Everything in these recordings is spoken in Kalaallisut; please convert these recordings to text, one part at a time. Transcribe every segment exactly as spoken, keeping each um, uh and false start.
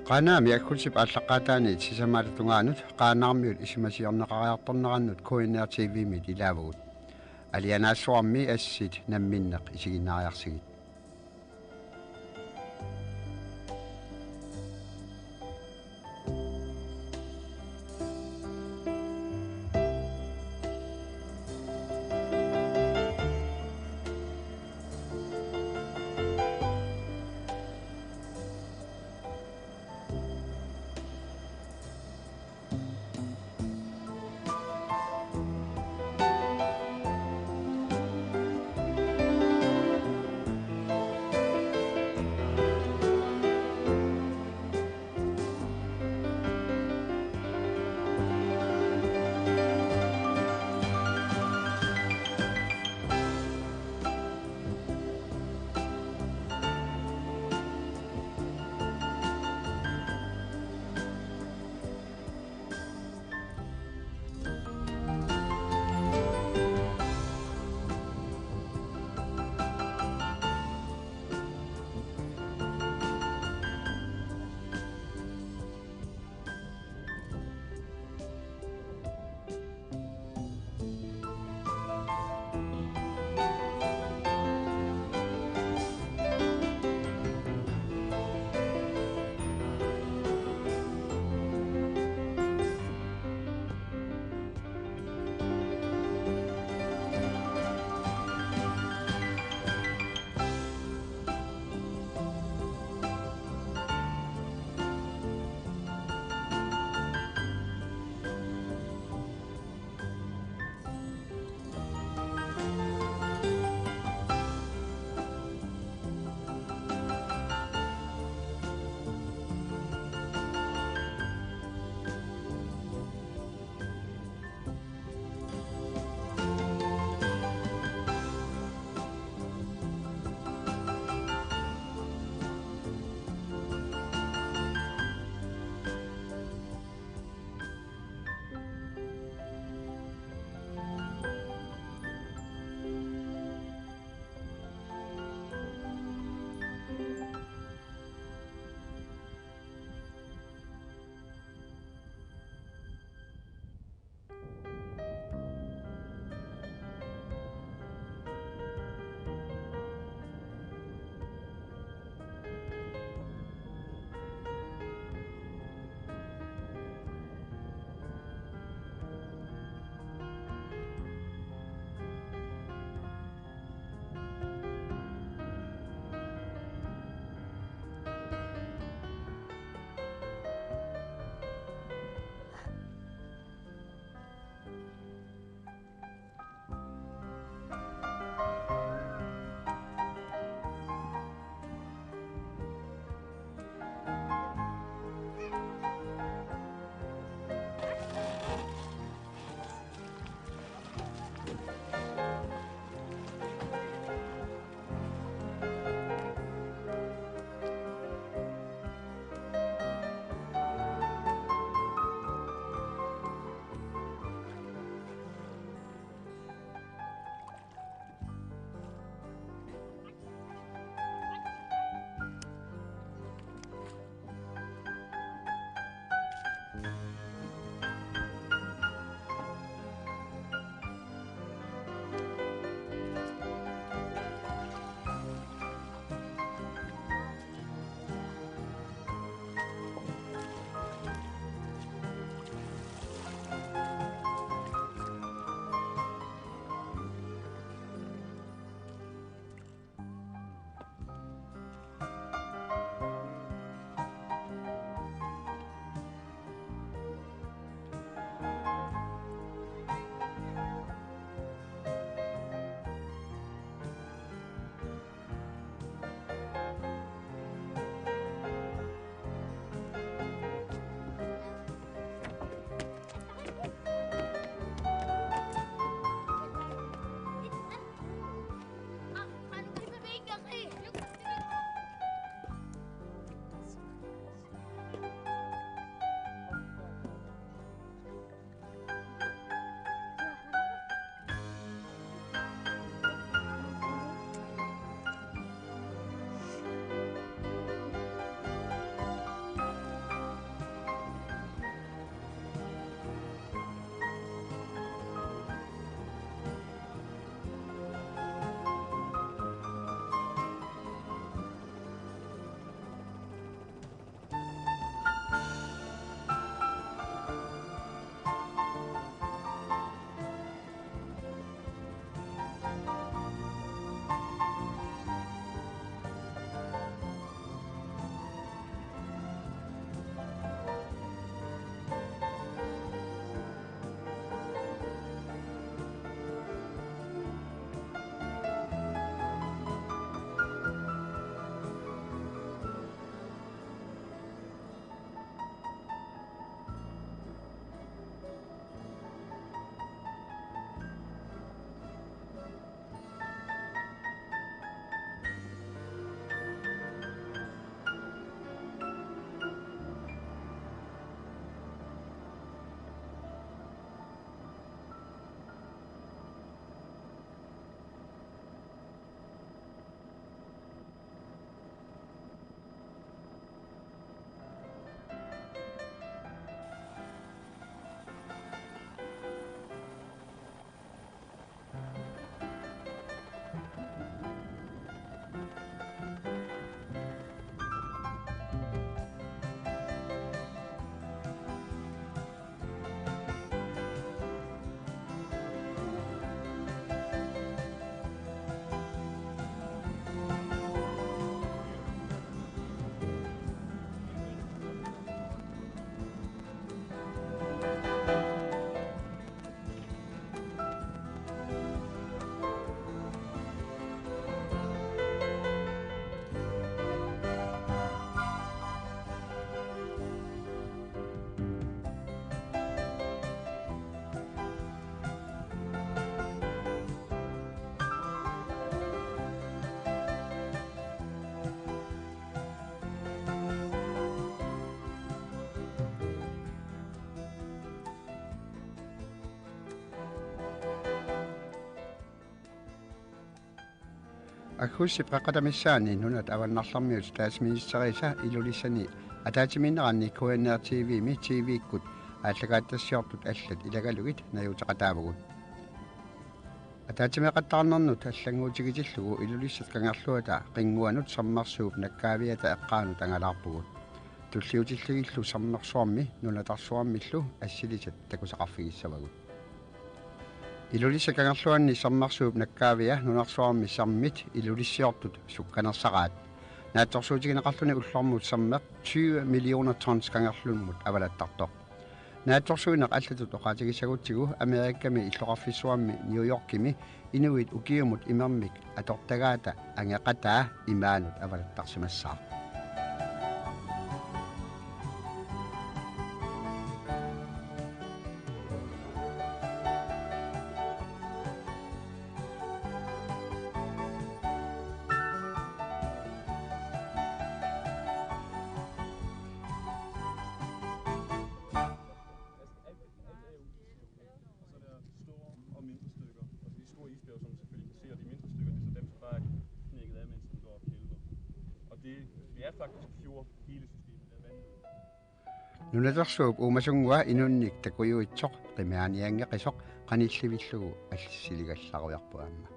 Qaanaami Aggulsip aallaqqaataaniit sisamaallu tungaanut Qaanaarmiut isumasiorneqariartornerannut K N R T V-mit ilaavagut. Alianaassuarmi assit namminneq isiginnaariarsigit. Aggustip qeqqata missaani nunat avannarlermiut statsministeriisa Ilulissani ataatsimiinneranni K N R T V-mi T V-kkut aallakaatitassiortut allat ilagalugit najuuteqataavugut. Ataatsimeeqattaarnernut allannguutigitillugu Ilulissat Kangerluata Qinnguanut Sermersuup nakkaaviata eqqaanut angalaarpugut. Tulliutillugillu Sermersuarmi nunatarsuarmillu assilisat takusaqarfigissavagut. Ilulissat Kangerluanni Sermersuup nakkaavia nunarsuarmi sermit ilulissiortut sukkanersaraat. Naatsorsuutigineqarluni ullormut sermeq tyve millioner tons Kangerlummut avalattartoq. Naatsorsuineq allatut oqaatigissagutsigu Amerikami illoqarfissuarmi New Yorkimi inuit ukiumut imermik atortagaata angeqataa imaanut avalattarsimassaaq. Og så der store og mindre stykker. Altså de store isbjerge, som man selvfølgelig kan se, og de mindre stykker, det er så dem, som bare er knækket af, mens den går og kælver. Og det, det er faktisk fjord, hele systemet. Det er vandløb. Nunatarsuup uumasunngua inunnik takujuitsoq qimaanianngeqisoq qanillivillugu assiligallarujarpoq aamma.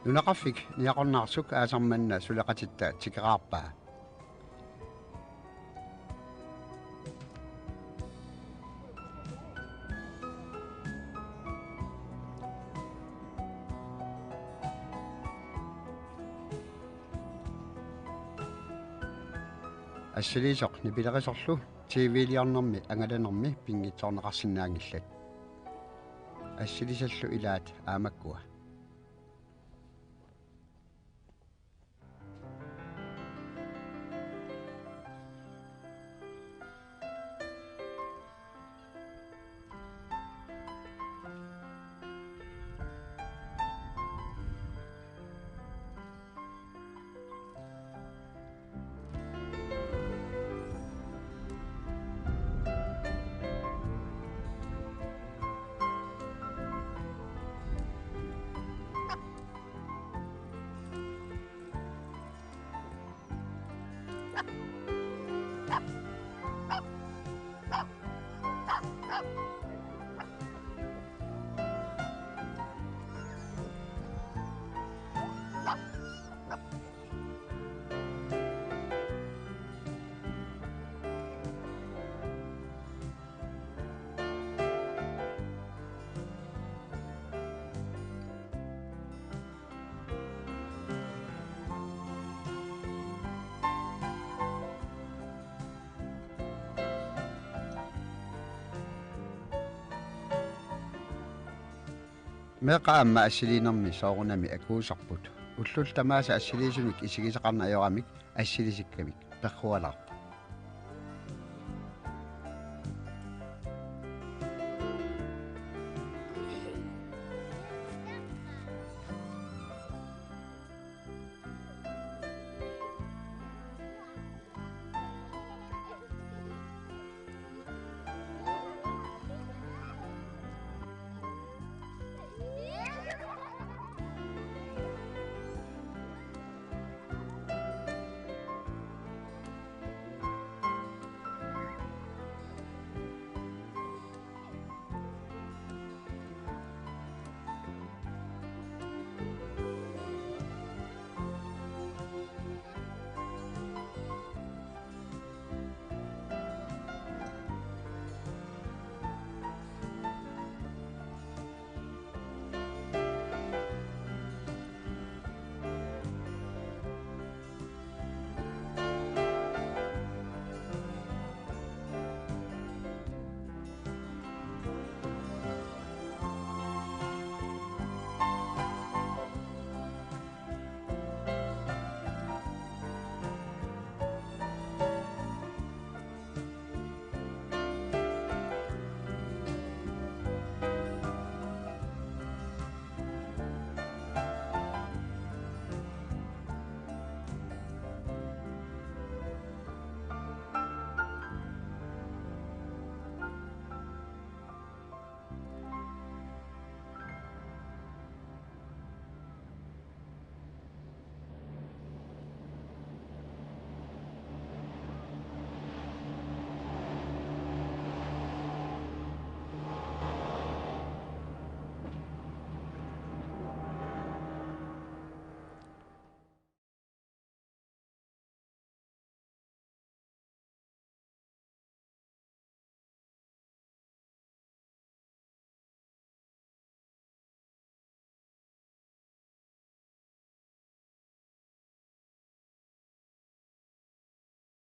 Nunaqarfik Niaqornaarsuk aasaq manna suleqatitta tikeraarpaa. Assiliisoq nipilerisorlu T V-liornermi angalanermi pinngitsoorneqarsinnaanngillat. Assilisallu ilaat aamakkua. Meeqqat aamma assiliinermi soorunami akuusarput. Ullut tamaasa assiliisunik isigisaqarneq ajoramik assilisikkamik perrualaarput.